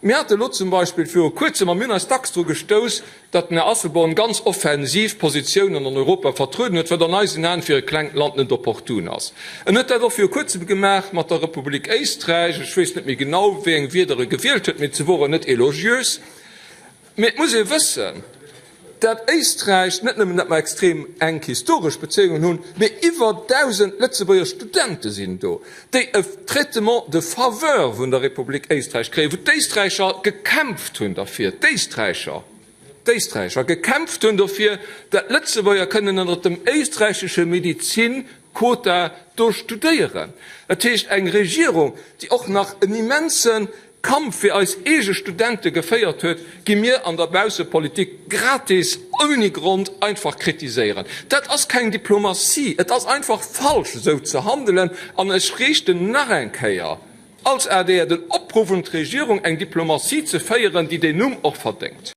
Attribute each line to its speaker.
Speaker 1: Mir hate lo zum Beispill viru Kuerzem, a mir hunn eis dacks dru gestouss, datt den Här Asselborn ganz offensiv Positiounen an Europa vertrueden huet, wat an eisen Aen fir e klengt Land net opportun ass. En huet dat och viru Kuerzem gemaach mat der Republik Éisträich. Ech weess net méi genau, wéi eng Wierder e gewielt huet, mee se woren net élogiös. Mee et muss ee wëssen, dat Éisträich, net nëmmen dat mer extrem enk historesch Bezéiungen hunn, mee iwwer 1.000 Lëtzebuerger Studente sinn do, déi e Traitement de faveur vun der Republik Éisträich kréien, wou d'Éisträicher gekämpft hunn derfir, d'Éisträicher, d'Éisträicher gekämpft hunn dofir, dat Lëtzebuerger kënnen ënnert dem éisträichesche Medizin-Quota do studéieren. Dat heescht, eng Regierung, déi och nach en immense Kampf fir eis eege Studente geféiert huet, gi mir an der Baussepolitik gratis, ouni Grond, einfach kritiséieren. Dat ass keng Diplomatie, et ass einfach falsch, esou ze handelen. An ech riichten nach eng Kéier als adr den Opruff un d'Regierung, eng Diplomatie ze féieren, déi deen Numm och verdéngt.